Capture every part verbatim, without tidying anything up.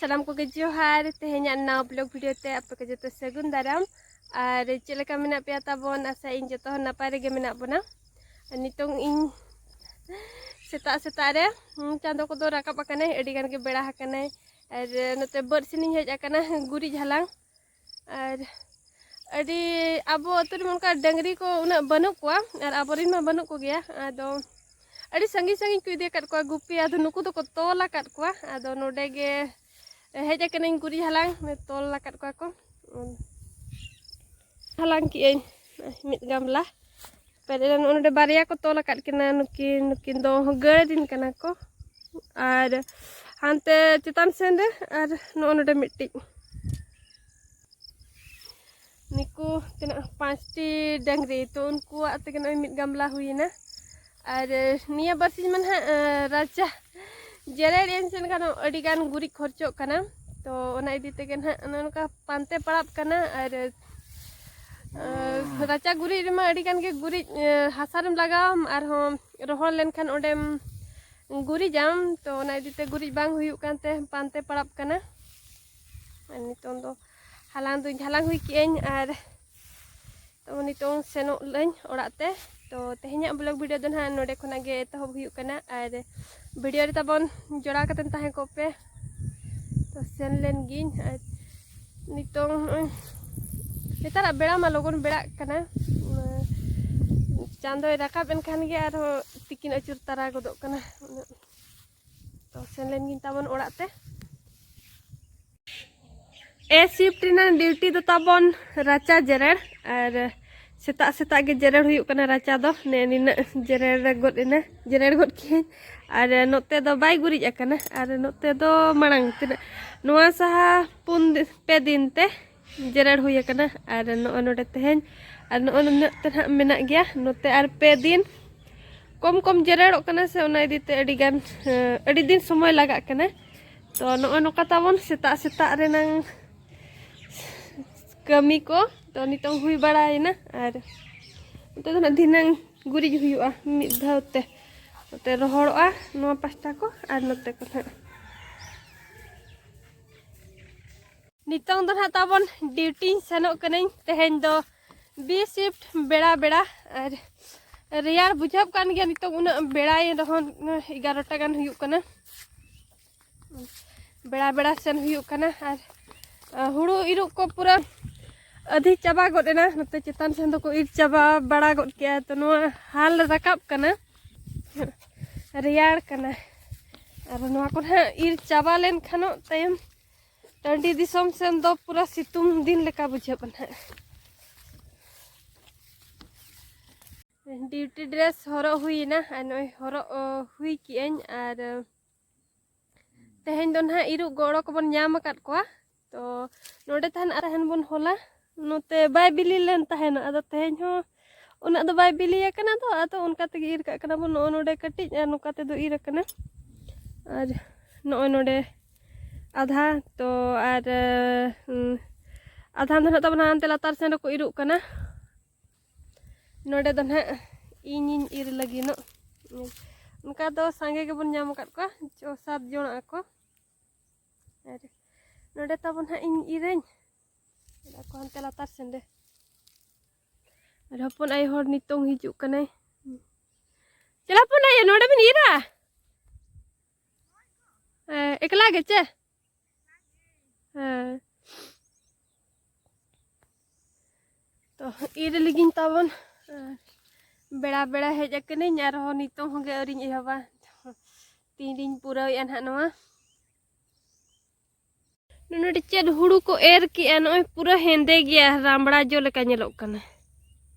ᱥᱟᱱᱟᱢ ᱠᱚᱜᱮ ᱡᱚᱦᱟᱨ᱾ ᱛᱮᱦᱮᱧᱟᱜ ᱱᱟᱣᱟ ᱵᱞᱚᱜ ᱵᱷᱤᱰᱤᱭᱳ ᱛᱮ ᱟᱯᱮ ᱠᱚ ᱡᱚᱛᱚ ᱥᱟᱹᱜᱩᱱ ᱫᱟᱨᱟᱢ᱾ ᱟᱨ ᱪᱮᱫ ᱞᱮᱠᱟ ᱢᱮᱱᱟᱜ ᱯᱮᱭᱟ ᱛᱟᱵᱚᱱ? ᱟᱥᱟᱭᱟᱹᱧ ᱡᱚᱛᱚ ᱦᱚᱲ ᱱᱟᱯᱟᱭ ᱨᱮᱜᱮ ᱢᱮᱱᱟᱜ ᱵᱚᱱᱟ᱾ ᱟᱨ ᱱᱤᱛᱚᱝ ᱤᱧ ᱥᱮᱛᱟᱜ ᱥᱮᱛᱟᱜ ᱨᱮ, ᱦᱩᱸ, ᱪᱟᱸᱫᱚ ᱠᱚᱫᱚ ᱨᱟᱠᱟᱵ ᱟᱠᱟᱱᱟᱭ, ᱟᱹᱰᱤ ᱜᱟᱱ ᱜᱮ ᱵᱮᱲᱟ ᱟᱠᱟᱱᱟᱭ᱾ ᱟᱨ ᱱᱚᱛᱮ ᱵᱟᱹᱫᱽ ᱥᱮᱱᱤᱧ ᱦᱮᱡ ᱟᱠᱟᱱᱟ ᱜᱩᱨᱤᱡ ᱦᱟᱞᱟᱝ᱾ ᱟᱨ ᱟᱹᱰᱤ, ᱟᱵᱚ ᱟᱹᱛᱩ ᱨᱮᱢᱟ ᱚᱱᱠᱟ ᱰᱟᱹᱝᱨᱤ ᱠᱚ ᱩᱱᱟᱹᱜ ᱵᱟᱹᱱᱩᱜ ᱠᱚᱣᱟ, ᱟᱨ ᱟᱵᱚᱨᱮᱱ ᱢᱟ ᱵᱟᱹᱱᱩᱜ ᱠᱚᱜᱮᱭᱟ᱾ ᱟᱫᱚ ᱟᱹᱰᱤ ᱥᱟᱺᱜᱤᱧ ᱥᱟᱺᱜᱤᱧ ᱠᱚ ᱤᱫᱤ ᱟᱠᱟᱫ ᱠᱚᱣᱟ ᱜᱩᱯᱤ, ᱟᱫᱚ ᱱᱩᱠᱩ ᱫᱚᱠᱚ ᱛᱚᱞ ᱟᱠᱟᱫ ᱠᱚᱣᱟ᱾ ᱟᱫᱚ ᱱᱚᱰᱮ ᱜᱮ ᱦᱮᱡ ᱟᱠᱟᱱᱟᱹᱧ ᱜᱩᱨᱤᱡ ᱦᱟᱞᱟᱝ, ᱛᱚᱞ ᱟᱠᱟᱫ ᱠᱚᱣᱟ ᱠᱚ᱾ ᱦᱟᱞᱟᱝ ᱠᱮᱜᱼᱟᱹᱧ ᱢᱤᱫ ᱜᱟᱢᱞᱟ᱾ ᱯᱮᱨᱮᱡ ᱨᱮ ᱱᱚᱜᱼᱚ ᱱᱚᱰᱮ ᱵᱟᱨᱭᱟ ᱠᱚ ᱛᱚᱞ ᱟᱠᱟᱫ ᱠᱤᱱᱟ ᱱᱩᱠᱤᱱ, ᱱᱩᱠᱤᱱ ᱫᱚ ᱜᱟᱹᱭ ᱨᱤᱱ ᱠᱟᱱᱟ ᱠᱚ᱾ ᱟᱨ ᱦᱟᱱᱛᱮ ᱪᱮᱛᱟᱱ ᱥᱮᱱ ᱨᱮ ᱟᱨ ᱱᱚᱜᱼᱚ ᱱᱚᱰᱮ ᱢᱤᱫᱴᱤᱡ᱾ ᱱᱤᱠᱩ ᱛᱤᱱᱟᱹᱜ ᱯᱟᱸᱪᱴᱤ ᱰᱟᱹᱝᱨᱤ, ᱛᱚ ᱩᱱᱠᱩᱣᱟᱜ ᱛᱮᱜᱮ ᱱᱚᱜᱼᱚᱭ ᱢᱤᱫ ᱜᱟᱢᱞᱟ ᱦᱩᱭᱮᱱᱟ᱾ ᱟᱨ ᱱᱤᱭᱟᱹ ᱵᱟᱨᱥᱤᱧ ᱢᱟ ᱱᱟᱦᱟᱜ, ᱮ, ᱨᱟᱪᱟ ᱡᱮᱨᱮᱲ ᱮᱱ ᱥᱮᱱ ᱠᱷᱟᱱ ᱟᱹᱰᱤ ᱜᱟᱱ ᱜᱩᱨᱤᱡ ᱠᱷᱚᱨᱪᱚᱜ ᱠᱟᱱᱟ᱾ ᱛᱚ ᱚᱱᱟ ᱤᱫᱤ ᱛᱮᱜᱮ ᱱᱟᱦᱟᱜ ᱱᱚᱜᱼᱚ ᱱᱚᱝᱠᱟ ᱯᱟᱱᱛᱮ ᱯᱟᱲᱟᱜ ᱠᱟᱱᱟ᱾ ᱟᱨ, ᱮ, ᱨᱟᱪᱟ ᱜᱩᱨᱤᱡ ᱨᱮᱢᱟ ᱟᱹᱰᱤ ᱜᱟᱱ ᱜᱮ ᱜᱩᱨᱤᱡ, ᱮ, ᱦᱟᱥᱟ ᱨᱮᱢ ᱞᱟᱜᱟᱣᱟᱢ, ᱟᱨᱦᱚᱸ ᱨᱚᱦᱚᱲ ᱞᱮᱱᱠᱷᱟᱱ ᱚᱸᱰᱮᱢ ᱜᱩᱨᱤᱡᱟᱢ, ᱛᱚ ᱚᱱᱟ ᱤᱫᱤ ᱛᱮ ᱜᱩᱨᱤᱡ ᱵᱟᱝ ᱦᱩᱭᱩᱜ ᱠᱟᱱᱛᱮ ᱯᱟᱱᱛᱮ ᱯᱟᱲᱟᱜ ᱠᱟᱱᱟ᱾ ᱟᱨ ᱱᱤᱛᱚᱝ ᱫᱚ ᱦᱟᱞᱟᱝ ᱫᱩᱧ ᱦᱟᱞᱟᱝ ᱦᱩᱭ ᱠᱮᱜᱼᱟᱹᱧ, ᱟᱨ ᱛᱚ ᱱᱤᱛᱚᱝ ᱥᱮᱱᱚᱜ ᱞᱟᱹᱧ ᱚᱲᱟᱜ ᱛᱮ᱾ ᱛᱚ ᱛᱮᱦᱮᱧᱟᱜ ᱵᱞᱚᱜ ᱵᱷᱤᱰᱤᱭᱳ ᱫᱚ ᱱᱟᱦᱟᱜ ᱱᱚᱰᱮ ᱠᱷᱚᱱᱟᱜ ᱜᱮ ᱮᱛᱚᱦᱚᱵ ᱦᱩᱭᱩᱜ ᱠᱟᱱᱟ, ᱟᱨ ᱵᱷᱤᱰᱤᱭᱳ ᱨᱮ ᱛᱟᱵᱚᱱ ᱡᱚᱲᱟᱣ ᱠᱟᱛᱮᱱ ᱛᱟᱦᱮᱸ ᱠᱚᱜ ᱯᱮ᱾ ᱛᱚ ᱥᱮᱱ ᱞᱮᱱ ᱜᱤᱧ᱾ ᱟᱨ ᱱᱤᱛᱚᱝ ᱱᱚᱜᱼᱚᱭ ᱱᱮᱛᱟᱨᱟᱜ ᱵᱮᱲᱟ ᱢᱟ ᱞᱚᱜᱚᱱ ᱵᱮᱲᱟᱜ ᱠᱟᱱᱟ, ᱪᱟᱸᱫᱚᱭ ᱨᱟᱠᱟᱵ ᱮᱱ ᱠᱷᱟᱱ ᱜᱮ ᱟᱨᱦᱚᱸ ᱛᱤᱠᱤᱱ ᱟᱹᱪᱩᱨ ᱛᱟᱨᱟ ᱜᱚᱫᱚᱜ ᱠᱟᱱᱟ᱾ ᱛᱚ ᱥᱮᱱ ᱞᱮᱱ ᱜᱤᱧ ᱛᱟᱵᱚᱱ ᱚᱲᱟᱜ ᱛᱮ᱾ ᱮ ᱥᱤᱯᱴ ᱨᱮᱱᱟᱜ ᱰᱤᱭᱩᱴᱤ ᱫᱚ ᱛᱟᱵᱚᱱ ᱨᱟᱪᱟ ᱡᱮᱨᱮᱲ, ᱟᱨ ᱥᱮᱛᱟᱜ ᱥᱮᱛᱟᱜ ᱜᱮ ᱡᱮᱨᱮᱲ ᱦᱩᱭᱩᱜ ᱠᱟᱱᱟ ᱨᱟᱪᱟ ᱫᱚ᱾ ᱱᱮ ᱱᱤᱱᱟᱹᱜ ᱡᱮᱨᱮᱲ ᱨᱮ ᱜᱚᱫ ᱮᱱᱟ, ᱡᱮᱨᱮᱲ ᱜᱚᱫ ᱠᱤᱭᱟᱹᱧ᱾ ᱟᱨ ᱱᱚᱛᱮ ᱫᱚ ᱵᱟᱭ ᱜᱩᱨᱤᱡ ᱟᱠᱟᱱᱟ, ᱟᱨ ᱱᱚᱛᱮ ᱫᱚ ᱢᱟᱲᱟᱝ ᱛᱤᱱᱟᱹᱜ, ᱱᱚᱣᱟ ᱥᱟᱦᱟ ᱯᱩᱱ ᱫᱤ-, ᱯᱮ ᱫᱤᱱ ᱛᱮ ᱡᱮᱨᱮᱲ ᱦᱩᱭ ᱟᱠᱟᱱᱟ᱾ ᱟᱨ ᱱᱚᱜᱼᱚᱭ ᱱᱚᱰᱮ ᱛᱮᱦᱮᱧ, ᱟᱨ ᱱᱚᱜᱼᱚᱭ ᱱᱩᱱᱟᱹᱜ ᱛᱮ ᱱᱟᱦᱟᱜ ᱢᱮᱱᱟᱜ ᱜᱮᱭᱟ᱾ ᱱᱚᱛᱮ ᱟᱨ ᱯᱮ ᱫᱤᱱ ᱠᱚᱢ ᱠᱚᱢ ᱡᱮᱨᱮᱲᱚᱜ ᱠᱟᱱᱟ ᱥᱮ, ᱚᱱᱟ ᱤᱫᱤ ᱛᱮ ᱟᱹᱰᱤ ᱜᱟᱱ, ᱮᱸ, ᱟᱹᱰᱤ ᱫᱤᱱ ᱥᱚᱢᱚᱭ ᱞᱟᱜᱟᱜ ᱠᱟᱱᱟ᱾ ᱛᱚ ᱱᱚᱜᱼᱚᱭ ᱱᱚᱝᱠᱟ ᱛᱟᱵᱚᱱ ᱥᱮᱛᱟᱜ ᱥᱮᱛᱟᱜ ᱨᱮᱱᱟᱝ ᱠᱟᱹᱢᱤ ᱠᱚ ᱛᱚ ᱱᱤᱛᱚᱝ ᱦᱩᱭ ᱵᱟᱲᱟᱭᱮᱱᱟ᱾ ᱟᱨ ᱱᱚᱛᱮ ᱫᱚ ᱱᱟᱜ ᱫᱷᱤᱱᱟᱹᱝ ᱜᱩᱨᱤᱡ ᱦᱩᱭᱩᱜᱼᱟ ᱢᱤᱫ ᱫᱷᱟᱣ ᱛᱮ᱾ ᱱᱚᱛᱮ ᱨᱚᱦᱚᱲᱚᱜᱼᱟ ᱱᱚᱣᱟ ᱯᱟᱥᱴᱟ ᱠᱚ ᱟᱨ ᱱᱚᱛᱮ ᱠᱚ ᱱᱟᱜ᱾ ᱱᱤᱛᱚᱝ ᱫᱚ ᱱᱟᱦᱟᱜ ᱛᱟᱵᱚᱱ ᱰᱤᱭᱩᱴᱤᱧ ᱥᱮᱱᱚᱜ ᱠᱟᱹᱱᱟᱹᱧ᱾ ᱛᱮᱦᱮᱧ ᱫᱚ ᱵᱤ ᱥᱤᱯᱴ ᱵᱮᱲᱟ ᱵᱮᱲᱟ, ᱟᱨ ᱨᱮᱭᱟᱲ ᱵᱩᱡᱷᱟᱹᱜ ᱠᱟᱱ ᱜᱮᱭᱟ ᱱᱤᱛᱚᱝ ᱩᱱᱟᱹᱜ ᱵᱮᱲᱟᱭᱮᱱ ᱨᱮᱦᱚᱸ, ᱮᱜᱟᱨᱚᱴᱟ ᱜᱟᱱ ᱦᱩᱭᱩᱜ ᱠᱟᱱᱟ᱾ ᱵᱮᱲᱟ ᱵᱮᱲᱟ ᱥᱮᱱ ᱦᱩᱭᱩᱜ ᱠᱟᱱᱟ᱾ ᱟᱨ ᱦᱩᱲᱩ ᱤᱨᱚᱜ ᱠᱚ ᱯᱩᱨᱟᱹ ᱟᱹᱫᱷᱤ ᱪᱟᱵᱟ ᱜᱚᱫ ᱮᱱᱟ᱾ ᱱᱚᱛᱮ ᱪᱮᱛᱟᱱ ᱥᱮᱱ ᱫᱚᱠᱚ ᱤᱨ ᱪᱟᱵᱟ ᱵᱟᱲᱟ ᱜᱚᱫ ᱠᱮᱜᱼᱟ᱾ ᱛᱚ ᱱᱚᱣᱟ ᱦᱟᱞ ᱨᱟᱠᱟᱵ ᱠᱟᱱᱟ, ᱨᱮᱭᱟᱲ ᱠᱟᱱᱟ᱾ ᱟᱨ ᱱᱚᱣᱟ ᱠᱚ ᱱᱟᱦᱟᱜ ᱤᱨ ᱪᱟᱵᱟ ᱞᱮᱱᱠᱷᱟᱱᱚᱜ ᱛᱟᱭᱚᱢ ᱴᱟᱺᱰᱤ ᱫᱤᱥᱚᱢ ᱥᱮᱱ ᱫᱚ ᱯᱩᱨᱟᱹ ᱥᱤᱛᱩᱝ ᱫᱤᱱ ᱞᱮᱠᱟ ᱵᱩᱡᱷᱟᱹᱜᱼᱟ ᱱᱟᱦᱟᱜ᱾ ᱰᱤᱭᱩᱴᱤ ᱰᱨᱮᱥ ᱦᱚᱨᱚᱜ ᱦᱩᱭᱮᱱᱟ, ᱟᱨ ᱱᱚᱜᱼᱚᱭ ᱦᱚᱨᱚᱜ, ᱚ, ᱦᱩᱭ ᱠᱮᱜᱼᱟᱹᱧ᱾ ᱟᱨ ᱛᱮᱦᱮᱧ ᱫᱚ ᱱᱟᱦᱟᱜ ᱤᱨᱚᱜ ᱜᱚᱲᱚ ᱠᱚᱵᱚᱱ ᱧᱟᱢ ᱟᱠᱟᱫ ᱠᱚᱣᱟ᱾ ᱛᱚ ᱱᱚᱰᱮ ᱛᱟᱦᱮᱱ ᱟᱨ ᱛᱟᱦᱮᱱ ᱵᱚᱱ ᱦᱚᱞᱟ, ᱱᱚᱛᱮ ᱵᱟᱭ ᱵᱤᱞᱤ ᱞᱮᱱ ᱛᱟᱦᱮᱱᱟ᱾ ᱟᱫᱚ ᱛᱮᱦᱮᱧ ᱦᱚᱸ ᱩᱱᱟᱹᱜ ᱫᱚ ᱵᱟᱭ ᱵᱤᱞᱤ ᱟᱠᱟᱱᱟ᱾ ᱟᱫᱚ ᱚᱱᱠᱟ ᱛᱮᱜᱮ ᱤᱨ ᱠᱟᱜ ᱠᱟᱱᱟ ᱵᱚᱱ᱾ ᱱᱚᱜᱼᱚ ᱱᱚᱰᱮ ᱠᱟᱹᱴᱤᱡ ᱟᱨ ᱱᱚᱝᱠᱟ ᱛᱮᱫᱚ ᱤᱨ ᱟᱠᱟᱱᱟ᱾ ᱟᱨ ᱱᱚᱜᱼᱚᱭ ᱱᱚᱰᱮ ᱟᱫᱷᱟ ᱛᱚ, ᱟᱨ ᱟᱫᱷᱟ ᱫᱚ ᱱᱟᱦᱟᱜ ᱛᱟᱵᱚᱱ ᱦᱟᱱᱛᱮ ᱞᱟᱛᱟᱨ ᱥᱮᱱ ᱨᱮᱠᱚ ᱤᱨᱚᱜ ᱠᱟᱱᱟ᱾ ᱱᱚᱰᱮ ᱫᱚ ᱱᱟᱦᱟᱜ ᱤᱧᱤᱧ ᱤᱨ ᱞᱟᱹᱜᱤᱫᱚᱜ᱾ ᱚᱱᱠᱟ ᱫᱚ ᱥᱟᱸᱜᱮ ᱜᱮᱵᱚᱱ ᱧᱟᱢ ᱟᱠᱟᱫ ᱠᱚᱣᱟ, ᱪᱷᱚ ᱥᱟᱛ ᱡᱚᱱᱟᱜ ᱟᱠᱚ᱾ ᱟᱨ ᱱᱚᱰᱮ ᱛᱟᱵᱚᱱ ᱦᱟᱸᱜ ᱤᱧ ᱤᱨᱟᱹᱧ᱾ ᱟᱨ ᱟᱠᱚ ᱦᱟᱱᱛᱮ ᱞᱟᱛᱟᱨ ᱥᱮᱱ ᱨᱮ᱾ ᱟᱨ ᱦᱚᱯᱚᱱ ᱟᱭᱳ ᱦᱚᱲ ᱱᱤᱛᱚᱝ ᱦᱤᱡᱩᱜ ᱠᱟᱱᱟᱭ᱾ ᱪᱟᱞᱟᱜ ᱦᱚᱯᱚᱱ ᱟᱭᱳ, ᱱᱚᱰᱮ ᱵᱤᱱ ᱤᱨᱟ? ᱦᱮᱸ, ᱮᱠᱞᱟ ᱜᱮ ᱪᱮ? ᱦᱮᱸ᱾ ᱛᱚ ᱤᱨ ᱞᱟᱹᱜᱤᱧ ᱛᱟᱵᱚᱱ᱾ ᱵᱮᱲᱟ ᱵᱮᱲᱟ ᱦᱮᱡ ᱟᱠᱟᱱᱟᱹᱧ, ᱟᱨᱦᱚᱸ ᱱᱤᱛᱚᱝ ᱦᱚᱸ ᱜᱮ ᱟᱹᱣᱨᱤᱧ ᱮᱦᱚᱵᱟ᱾ ᱛᱤᱱᱨᱤᱧ ᱯᱩᱨᱟᱹᱣᱮᱫᱼᱟ ᱱᱟᱦᱟᱜ ᱱᱚᱣᱟ᱾ ᱱᱚᱰᱮ ᱪᱮᱫ ᱦᱩᱲᱩ ᱠᱚ ᱮᱨ ᱠᱮᱜᱼᱟ, ᱱᱚᱜᱼᱚᱭ ᱯᱩᱨᱟᱹ ᱦᱮᱸᱫᱮ ᱜᱮᱭᱟ, ᱨᱟᱢᱲᱟ ᱡᱚ ᱞᱮᱠᱟ ᱧᱮᱞᱚᱜ ᱠᱟᱱᱟ᱾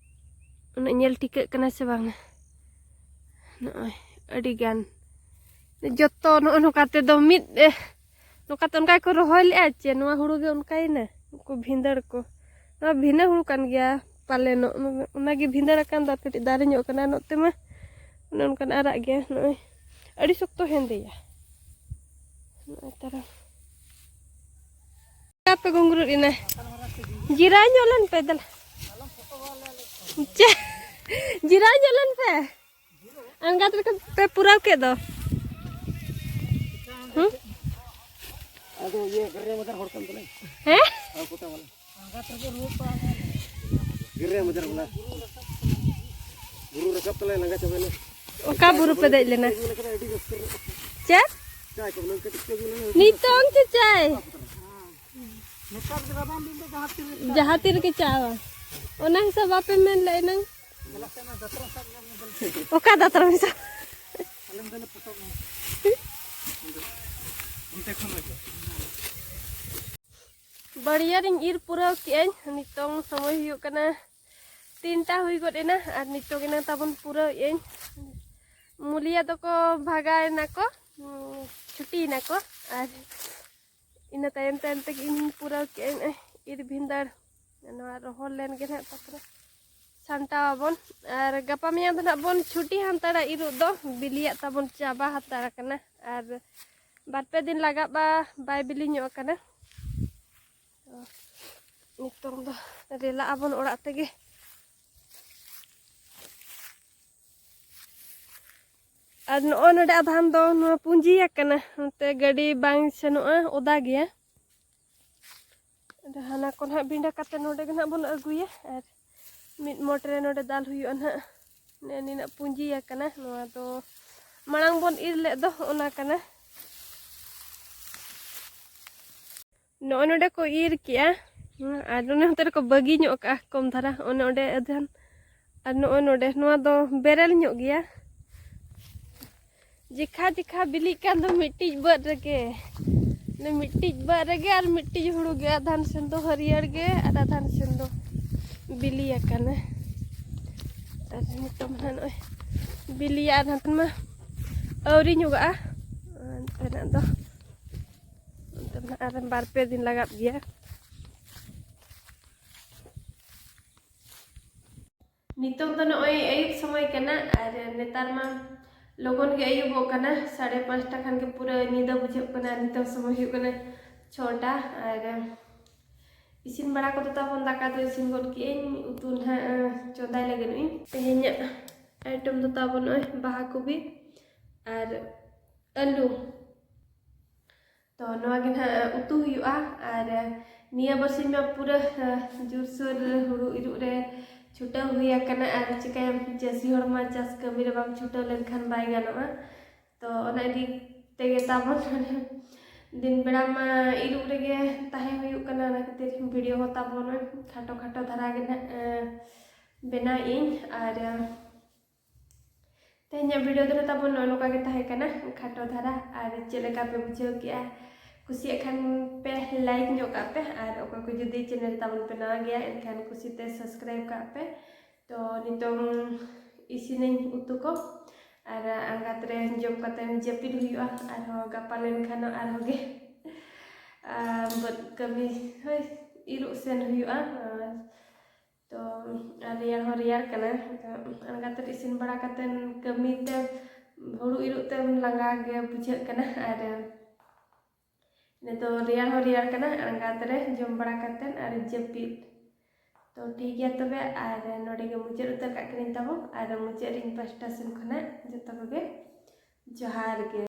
ᱩᱱᱟᱹᱜ ᱧᱮᱞ ᱴᱷᱤᱠᱟᱹᱜ ᱠᱟᱱᱟ ᱥᱮ ᱵᱟᱝᱟ? ᱱᱚᱜᱼᱚᱭ ᱟᱹᱰᱤ ᱜᱟᱱ ᱡᱚᱛᱚ ᱱᱚᱜᱼᱚ ᱱᱚᱝᱠᱟ ᱛᱮᱫᱚ ᱢᱤᱫ, ᱮ, ᱱᱚᱝᱠᱟ ᱛᱮ ᱚᱱᱠᱟ ᱜᱮᱠᱚ ᱨᱚᱦᱚᱭ ᱞᱮᱜᱼᱟ ᱪᱮ? ᱱᱚᱣᱟ ᱦᱩᱲᱩ ᱜᱮ ᱚᱱᱠᱟᱭᱮᱱᱟ, ᱩᱱᱠᱩ ᱵᱷᱤᱸᱫᱟᱹᱲ ᱠᱚ᱾ ᱱᱚᱣᱟ ᱵᱷᱤᱱᱟᱹ ᱦᱩᱲᱩ ᱠᱟᱱ ᱜᱮᱭᱟ ᱯᱟᱞᱮᱱᱚᱜ, ᱚᱱᱟᱜᱮ ᱵᱷᱤᱸᱫᱟᱹᱲ ᱟᱠᱟᱱ ᱫᱚ ᱟᱨ ᱠᱟᱹᱴᱤᱡ ᱫᱟᱨᱮ ᱧᱚᱜ ᱠᱟᱱᱟ᱾ ᱱᱚᱛᱮ ᱢᱟ ᱚᱱᱮ ᱚᱱᱠᱟᱱ ᱟᱨᱟᱜ ᱜᱮᱭᱟ᱾ ᱱᱚᱜᱼᱚᱭ ᱟᱹᱰᱤ ᱥᱚᱠᱛᱚ ᱦᱮᱸᱫᱮᱭᱟ᱾ ᱱᱚᱜᱼᱚᱭ ᱛᱟᱨᱟ ᱟᱯᱮ ᱜᱩᱝᱜᱽᱨᱩᱫ ᱮᱱᱟ᱾ ᱡᱤᱨᱟᱹᱣ ᱧᱚᱜ ᱞᱮᱱ ᱯᱮ ᱫᱮᱞᱟ᱾ ᱪᱮ, ᱡᱤᱨᱟᱹᱣ ᱧᱚᱜ ᱞᱮᱱ ᱯᱮ᱾ ᱟᱬᱜᱟᱛ ᱞᱮᱠᱟ ᱯᱮ ᱯᱩᱨᱟᱹᱣ ᱠᱮᱫ ᱫᱚ᱾ ᱦᱩᱸ? ᱟᱫᱚ ᱤᱭᱟᱹ ᱜᱟᱹᱨᱭᱟᱹ ᱢᱟᱡᱟᱨ ᱦᱚᱲ ᱠᱟᱱ ᱛᱟᱞᱮ᱾ ᱦᱮᱸ? ᱟᱨ ᱠᱚᱛᱟ ᱵᱟᱞᱟ᱾ ᱜᱟᱹᱨᱭᱟᱹ ᱢᱟᱡᱟᱨ ᱵᱟᱞᱟ᱾ ᱵᱩᱨᱩ ᱨᱟᱠᱟᱵ ᱛᱟᱞᱮ ᱞᱟᱸᱜᱟ ᱪᱟᱵᱟᱭᱱᱟ᱾ ᱚᱠᱟ ᱵᱩᱨᱩ ᱯᱮ ᱫᱮᱡ ᱞᱮᱱᱟ? ᱟᱹᱜᱩ ᱞᱮᱠᱷᱟᱱ ᱟᱹᱰᱤ ᱨᱟᱹᱥᱠᱟᱹ ᱨᱮ᱾ ᱪᱮᱫ? ᱪᱟᱭ ᱠᱚ ᱵᱚᱞᱮ ᱠᱟᱹᱴᱤᱡ ᱠᱚ ᱟᱹᱜᱩ ᱞᱮᱱᱟ᱾ ᱱᱤᱛᱚᱝ ᱪᱮ ᱪᱟᱭ? ᱱᱮᱛᱟᱨ ᱫᱚ ᱨᱟᱵᱟᱝ ᱫᱤᱱ ᱫᱚ ᱡᱟᱦᱟᱸ ᱛᱤᱱ ᱨᱮ ᱡᱟᱦᱟᱸ ᱛᱤ ᱨᱮᱜᱮ ᱪᱟᱣ᱾ ᱚᱱᱟ ᱦᱤᱥᱟᱹᱵ ᱵᱟᱯᱮ ᱢᱮᱱ ᱞᱮᱫ ᱮᱱᱟᱝ᱾ ᱪᱟᱞᱟᱜ ᱠᱟᱱᱟ ᱡᱟᱛᱨᱟ ᱥᱟᱵ ᱧᱟᱢ ᱧᱮᱞ᱾ ᱚᱠᱟ ᱡᱟᱛᱨᱟ ᱦᱤᱥᱟᱹᱵ? ᱟᱞᱮ ᱫᱚᱞᱮ ᱯᱚᱴᱚᱢ ᱮᱱᱟ᱾ ᱚᱱᱛᱮ ᱠᱷᱚᱱ ᱦᱤᱡᱩᱜ᱾ ᱵᱟᱹᱲᱤᱭᱟᱹ ᱨᱤᱧ ᱤᱨ ᱯᱩᱨᱟᱹᱣ ᱠᱮᱜᱼᱟᱹᱧ᱾ ᱱᱤᱛᱚᱝ ᱥᱚᱢᱚᱭ ᱦᱩᱭᱩᱜ ᱠᱟᱱᱟ ᱛᱤᱱᱴᱟ ᱦᱩᱭ ᱜᱚᱫ ᱮᱱᱟ ᱟᱨ ᱱᱤᱛᱚᱝ ᱮᱱᱟ ᱛᱟᱵᱚᱱ ᱯᱩᱨᱟᱹᱣ ᱮᱜᱼᱟᱹᱧ᱾ ᱢᱩᱞᱤᱭᱟ ᱫᱚᱠᱚ ᱵᱷᱟᱜᱟᱣ ᱮᱱᱟ ᱠᱚ, ᱩᱸ, ᱪᱷᱩᱴᱤᱭᱮᱱᱟ ᱠᱚ᱾ ᱟᱨ ᱤᱱᱟᱹ ᱛᱟᱭᱚᱢ ᱛᱟᱭᱚᱢ ᱛᱮᱜᱮ ᱤᱧ ᱦᱚᱧ ᱯᱩᱨᱟᱹᱣ ᱠᱮᱜᱼᱟᱹᱧ ᱱᱚᱜᱼᱚᱭ ᱤᱨ ᱵᱷᱤᱸᱫᱟᱹᱲ᱾ ᱱᱚᱣᱟ ᱨᱚᱦᱚᱲ ᱞᱮᱱ ᱜᱮ ᱱᱟᱦᱟᱜ ᱛᱟᱨᱯᱚᱨᱮ ᱥᱟᱢᱴᱟᱣ ᱟᱵᱚᱱ᱾ ᱟᱨ ᱜᱟᱯᱟ ᱢᱮᱭᱟᱝ ᱫᱚ ᱱᱟᱦᱟᱜ ᱵᱚᱱ ᱪᱷᱩᱴᱤ ᱦᱟᱛᱟᱲᱟ, ᱤᱨᱚᱜ ᱫᱚ ᱵᱤᱞᱤᱭᱟᱜ ᱛᱟᱵᱚᱱ ᱪᱟᱵᱟ ᱦᱟᱛᱟᱲ ᱟᱠᱟᱱᱟ᱾ ᱟᱨ ᱵᱟᱨ ᱯᱮ ᱫᱤᱱ ᱞᱟᱜᱟᱜᱼᱟ ᱵᱟᱭ ᱵᱤᱞᱤ ᱧᱚᱜ ᱟᱠᱟᱱᱟ᱾ ᱛᱚ, ᱱᱤᱛᱚᱝ ᱫᱚ ᱨᱮᱞᱟᱜ ᱟᱵᱚᱱ ᱚᱲᱟᱜ ᱛᱮᱜᱮ᱾ ᱟᱨ ᱱᱚᱜᱼᱚᱭ ᱱᱚᱰᱮ ᱟᱫᱷᱟᱱ ᱫᱚ ᱱᱚᱣᱟ ᱯᱩᱸᱡᱤ ᱟᱠᱟᱱᱟ, ᱱᱚᱛᱮ ᱜᱟᱹᱰᱤ ᱵᱟᱝ ᱥᱮᱱᱚᱜᱼᱟ, ᱚᱫᱟ ᱜᱮᱭᱟ᱾ ᱟᱫᱚ ᱦᱟᱱᱟ ᱠᱚ ᱱᱟᱦᱟᱜ ᱵᱤᱸᱰᱟᱹ ᱠᱟᱛᱮ ᱱᱚᱰᱮ ᱜᱮ ᱱᱟᱦᱟᱜ ᱵᱚᱱ ᱟᱹᱜᱩᱭᱟ᱾ ᱟᱨ ᱢᱤᱫ ᱢᱚᱴ ᱨᱮ ᱱᱚᱰᱮ ᱫᱟᱞ ᱦᱩᱭᱩᱜᱼᱟ ᱱᱟᱦᱟᱜ᱾ ᱱᱮᱜᱼᱮ ᱱᱤᱱᱟᱹᱜ ᱯᱩᱸᱡᱤ ᱟᱠᱟᱱᱟ, ᱱᱚᱣᱟ ᱫᱚ ᱢᱟᱲᱟᱝ ᱵᱚᱱ ᱤᱨ ᱞᱮᱫ ᱫᱚ ᱚᱱᱟ ᱠᱟᱱᱟ᱾ ᱱᱚᱜᱼᱚᱭ ᱱᱚᱰᱮ ᱠᱚ ᱤᱨ ᱠᱮᱜᱼᱟ, ᱟᱨ ᱚᱱᱮ ᱚᱱᱛᱮ ᱨᱮᱠᱚ ᱵᱟᱹᱜᱤ ᱧᱚᱜ ᱠᱟᱜᱼᱟ ᱠᱚᱢ ᱫᱷᱟᱨᱟ, ᱚᱱᱮ ᱚᱸᱰᱮ ᱟᱫᱷᱟᱱ᱾ ᱟᱨ ᱱᱚᱜᱼᱚᱭ ᱱᱚᱰᱮ, ᱱᱚᱣᱟ ᱫᱚ ᱵᱮᱨᱮᱞ ᱧᱚᱜ ᱜᱮᱭᱟ᱾ ᱡᱮᱠᱷᱟ ᱡᱮᱠᱷᱟ ᱵᱤᱞᱤᱜ ᱠᱟᱱ ᱫᱚ ᱢᱤᱫᱴᱤᱡ ᱵᱟᱹᱫᱽ ᱨᱮᱜᱮ, ᱢᱤᱫᱴᱤᱡ ᱵᱟᱹᱫᱽ ᱨᱮᱜᱮ ᱟᱨ ᱢᱤᱫᱴᱤᱡ ᱦᱩᱲᱩ ᱜᱮ, ᱟᱫᱷᱟᱱ ᱥᱮᱱ ᱫᱚ ᱦᱟᱹᱨᱭᱟᱹᱲ ᱜᱮ ᱟᱨ ᱟᱫᱷᱟᱱ ᱥᱮᱱ ᱫᱚ ᱵᱤᱞᱤ ᱟᱠᱟᱱᱟ᱾ ᱟᱨ ᱱᱤᱛᱚᱝ ᱢᱟ ᱱᱚᱜᱼᱚᱭ ᱵᱤᱞᱤᱭᱟ, ᱟᱨ ᱱᱚᱛᱮ ᱢᱟ ᱟᱹᱣᱨᱤ ᱧᱚᱜᱚᱜᱼᱟ᱾ ᱚᱱᱛᱮᱱᱟᱜ ᱫᱚ, ᱚᱱᱛᱮ ᱢᱟ ᱟᱨ ᱵᱟᱨ ᱯᱮ ᱫᱤᱱ ᱞᱟᱜᱟᱜ ᱜᱮᱭᱟ᱾ ᱱᱤᱛᱚᱝ ᱫᱚ ᱱᱚᱜᱼᱚᱭ ᱟᱹᱭᱩᱵ ᱥᱚᱢᱚᱭ ᱠᱟᱱᱟ, ᱟᱨ ᱱᱮᱛᱟᱨ ᱢᱟ ᱞᱚᱜᱚᱱ ᱜᱮ ᱟᱹᱭᱩᱵᱚᱜ ᱠᱟᱱᱟ, ᱥᱟᱲᱮ ᱯᱟᱸᱪᱴᱟ ᱠᱷᱟᱱ ᱜᱮ ᱯᱩᱨᱟᱹ ᱧᱤᱫᱟᱹ ᱵᱩᱡᱷᱟᱹᱜ ᱠᱟᱱᱟ᱾ ᱱᱤᱛᱚᱝ ᱥᱚᱢᱚᱭ ᱦᱩᱭᱩᱜ ᱠᱟᱱᱟ ᱪᱷᱚᱴᱟ, ᱟᱨ ᱤᱥᱤᱱ ᱵᱟᱲᱟ ᱠᱚᱫᱚ ᱛᱟᱵᱚᱱ ᱫᱟᱠᱟ ᱫᱚ ᱤᱥᱤᱱ ᱜᱚᱫ ᱠᱮᱜᱼᱟᱹᱧ, ᱩᱛᱩ ᱱᱟᱦᱟᱜ ᱪᱚᱸᱫᱟᱭ ᱞᱟᱹᱜᱤᱫ ᱤᱧ᱾ ᱛᱮᱦᱮᱧᱟᱜ ᱟᱭᱴᱮᱢ ᱫᱚ ᱛᱟᱵᱚᱱ ᱱᱚᱜᱼᱚᱭ ᱵᱟᱦᱟ ᱠᱚᱵᱤ ᱟᱨ ᱟᱹᱞᱩ᱾ ᱛᱚ ᱱᱚᱣᱟ ᱜᱮ ᱱᱟᱦᱟᱜ ᱩᱛᱩ ᱦᱩᱭᱩᱜᱼᱟ᱾ ᱟᱨ ᱱᱤᱭᱟᱹ ᱵᱟᱨᱥᱤᱧ ᱢᱟ ᱯᱩᱨᱟᱹ ᱡᱳᱨᱥᱳᱨ ᱦᱩᱲᱩ ᱤᱨᱚᱜ ᱨᱮ ᱪᱷᱩᱴᱟᱹᱣ ᱦᱩᱭ ᱟᱠᱟᱱᱟ᱾ ᱟᱨ ᱪᱤᱠᱟᱹᱭᱟᱢ, ᱪᱟᱹᱥᱤ ᱦᱚᱲ ᱢᱟ ᱪᱟᱥ ᱠᱟᱹᱢᱤ ᱨᱮ ᱵᱟᱢ ᱪᱷᱩᱴᱟᱹᱣ ᱞᱮᱱᱠᱷᱟᱱ ᱵᱟᱭ ᱜᱟᱱᱚᱜᱼᱟ᱾ ᱛᱚ ᱚᱱᱟ ᱤᱫᱤ ᱛᱮᱜᱮ ᱛᱟᱵᱚᱱ ᱫᱤᱱ ᱵᱮᱲᱟ ᱢᱟ ᱤᱨᱚᱜ ᱨᱮᱜᱮ ᱛᱟᱦᱮᱸ ᱦᱩᱭᱩᱜ ᱠᱟᱱᱟ᱾ ᱚᱱᱟ ᱠᱷᱟᱹᱛᱤᱨ ᱵᱷᱤᱰᱤᱭᱳ ᱦᱚᱸ ᱛᱟᱵᱚᱱ ᱠᱷᱟᱴᱚ ᱠᱷᱟᱴᱚ ᱫᱷᱟᱨᱟ ᱜᱮ ᱱᱟᱦᱟᱜ ᱵᱮᱱᱟᱣᱮᱫ ᱟᱹᱧ᱾ ᱟᱨ ᱛᱮᱦᱮᱧᱟᱜ ᱵᱷᱤᱰᱤᱭᱳ ᱫᱚ ᱛᱟᱵᱚᱱ ᱱᱚᱜᱼᱚ ᱱᱚᱝᱠᱟ ᱜᱮ ᱛᱟᱦᱮᱸ ᱠᱟᱱᱟ, ᱠᱷᱟᱴᱚ ᱫᱷᱟᱨᱟ᱾ ᱟᱨ ᱪᱮᱫ ᱞᱮᱠᱟ ᱯᱮ ᱵᱩᱡᱷᱟᱹᱣ ᱠᱮᱜᱼᱟ? ᱠᱩᱥᱤᱭᱟᱜ ᱠᱷᱟᱱ ᱯᱮ ᱞᱟᱭᱤᱠ ᱧᱚᱜ ᱠᱟᱜ ᱯᱮ, ᱟᱨ ᱚᱠᱚᱭ ᱠᱚ ᱡᱩᱫᱤ ᱪᱮᱱᱮᱞ ᱛᱟᱵᱚᱱ ᱯᱮ ᱱᱟᱣᱟ ᱜᱮᱭᱟ, ᱮᱱᱠᱷᱟᱱ ᱠᱩᱥᱤᱛᱮ ᱥᱟᱵᱥᱠᱨᱟᱭᱤᱵ ᱠᱟᱜ ᱯᱮ᱾ ᱛᱚ ᱱᱤᱛᱚᱝ ᱤᱥᱤᱱᱟᱹᱧ ᱩᱛᱩ ᱠᱚ, ᱟᱨ ᱟᱬᱜᱟᱛ ᱨᱮ ᱡᱚᱢ ᱠᱟᱛᱮ ᱡᱟᱹᱯᱤᱫ ᱦᱩᱭᱩᱜᱼᱟ᱾ ᱟᱨᱦᱚᱸ ᱜᱟᱯᱟ ᱞᱮᱱᱠᱷᱟᱱ ᱟᱨᱦᱚᱸ ᱜᱮ ᱟᱨ ᱵᱟᱹᱫᱽ ᱠᱟᱹᱢᱤ, ᱦᱳᱭ, ᱤᱨᱚᱜ ᱥᱮᱱ ᱦᱩᱭᱩᱜᱼᱟ᱾ ᱟᱨ ᱛᱚ ᱟᱨ ᱨᱮᱭᱟᱲ ᱦᱚᱸ ᱨᱮᱭᱟᱲ ᱠᱟᱱᱟ᱾ ᱟᱬᱜᱟᱛ ᱨᱮ ᱤᱥᱤᱱ ᱵᱟᱲᱟ ᱠᱟᱛᱮ ᱠᱟᱹᱢᱤ ᱛᱮ ᱦᱩᱲᱩ ᱤᱨᱚᱜ ᱛᱮ ᱞᱟᱸᱜᱟ ᱜᱮ ᱵᱩᱡᱷᱟᱹᱜ ᱠᱟᱱᱟ᱾ ᱟᱨ ᱱᱤᱛᱚᱜ ᱨᱮᱭᱟᱲ ᱦᱚᱸ ᱨᱮᱭᱟᱲ ᱠᱟᱱᱟ, ᱟᱬᱜᱟᱛ ᱨᱮ ᱡᱚᱢ ᱵᱟᱲᱟ ᱠᱟᱛᱮ ᱟᱨ ᱡᱟᱹᱯᱤᱫ᱾ ᱛᱚ ᱴᱷᱤᱠ ᱜᱮᱭᱟ ᱛᱚᱵᱮ, ᱟᱨ ᱱᱚᱰᱮ ᱜᱮ ᱢᱩᱪᱟᱹᱫ ᱩᱛᱟᱹᱨ ᱠᱟᱜ ᱠᱟᱹᱱᱟᱹᱧ ᱛᱟᱵᱚ᱾ ᱟᱨ ᱢᱩᱪᱟᱹᱫ ᱨᱮ ᱤᱧ ᱯᱟᱥᱴᱟ ᱥᱮᱱ ᱠᱷᱚᱱᱟᱜ ᱡᱚᱛᱚ ᱠᱚᱜᱮ ᱡᱚᱦᱟᱨ ᱜᱮ᱾